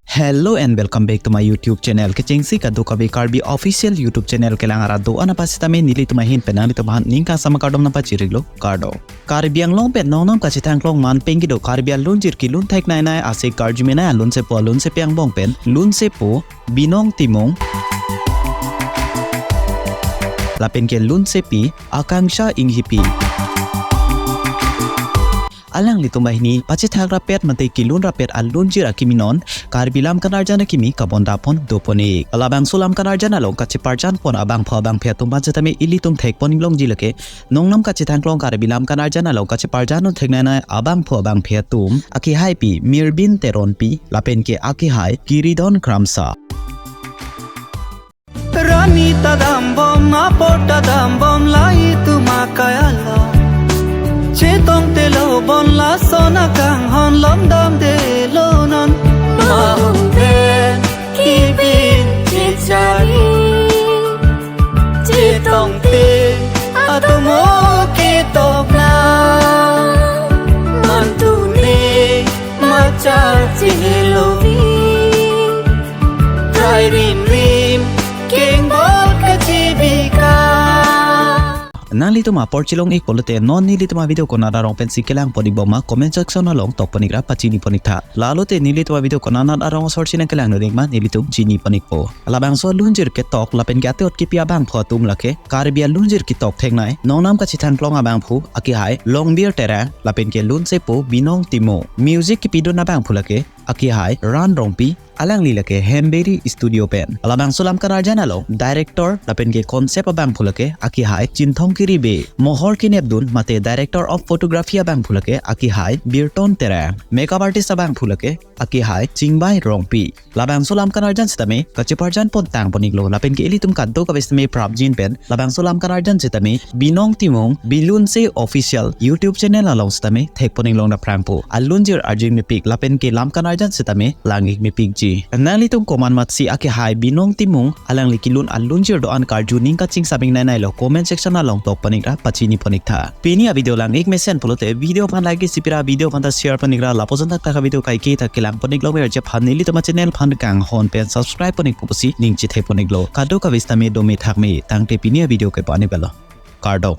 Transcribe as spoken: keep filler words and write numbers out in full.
Hello and welcome back to my YouTube channel. Kechengsi kadokave Karbi official YouTube channel kelang arat do-an aphan sitame nelitum ahin pen nanglitum aphan ning kangsam akardom nangpachiriklo, kardom. Karbi Anglong pen nongnam kachethangklong man pen kedo Karbi alunjir kelun theknei nei ase karjume nei alunsepo alunsepi angbong pen lunsepo Binong Timung lapen ke lunsepi Akangsha Enghipi. Alanglitum banghini pachethak rapet mate kelun rapet alunjir akimi non Karbi Lam Kanarjan akimi kabonda pon dopon-ik. Labangso Lam Kanarjan along kacheparjan pon abangphu abangphi atum aphan sitame ilitum thekpon inglongji lake nongnam kachethangklong Karbi Lam Kanarjan along kacheparjan un theknei nei abangphu abangphi atum akehaipi Mirbin Teronpi lapen ke akehai Kiridon Kramsa. Rani ta dambom, apor ta dambom, la itum akai along. Chetongte lo bon lason akanghon lom damde lo non. Mahum pen kibin chechari. Chetongte atomo ketokna. Mantune machar chelo vi. Drai rim rim, keng bol kachibika. Nanglitum apor chelong-ik pulote non nelitum avideo konat arong pensi kelangpon-ik bom ma comment section along tokpon-ik ra pachinipon-ik tha. Lalote nelitum avideo konat arong asor si nangkelang dun-ik ma nelitum chinipon-ikpo. Labangso alunjir ketok lapen ke ate-ot kepi abangphu atum lake Karbi alunjir ketok theknei nongnam kachethangklong abangphu akehai Longbir Terang lapen ke lunsepo Binong Timung. Music kepidun abangphu lake akehai Ran Rongpi, alangli lake Hemberi Studio pen. Labangso Lam Kanarjan along director lapen ke concept abangphu lake akehai Chinthong Kiribe, mohor kenepdun mate director of photography abangphu lake akehai Birton Terang, makeup artist abangphu lake akehai Chingbai Rongpi. Labangso Lam Kanarjan sitame kacheparjan pon tangpon-iklo lapen ke ilitum kadokave sitame prapjin pen labangso Lam Kanarjan sitame Binong Timung Bilunse Official YouTube channel along sitame thekpon inglong daphrangpo. Alunjir arjing mepik lapen ke Lam Kanarjan sitame lang-ik mepikji. Nanglitum komat matsi akehai Binong Timung alangli kelun alunjir do-an karju ning kachingsam-ik nei nei lo comment section along tokpon-ik ra pachinipon-ik tha. Pini avideo lang-ik mesen pulote video aphan like isi pira, video aphan ta share pon-ik ra lapuson thakthak avideo kaike ta kelangpon-ik lo, me arje aphan nelitum achannel aphan kanghon pen subscribe pon-ikpo pusi ning chethepon-iklo. Kadokave sitame dome thakme tangte pini avideo ke pani belo. Kardom.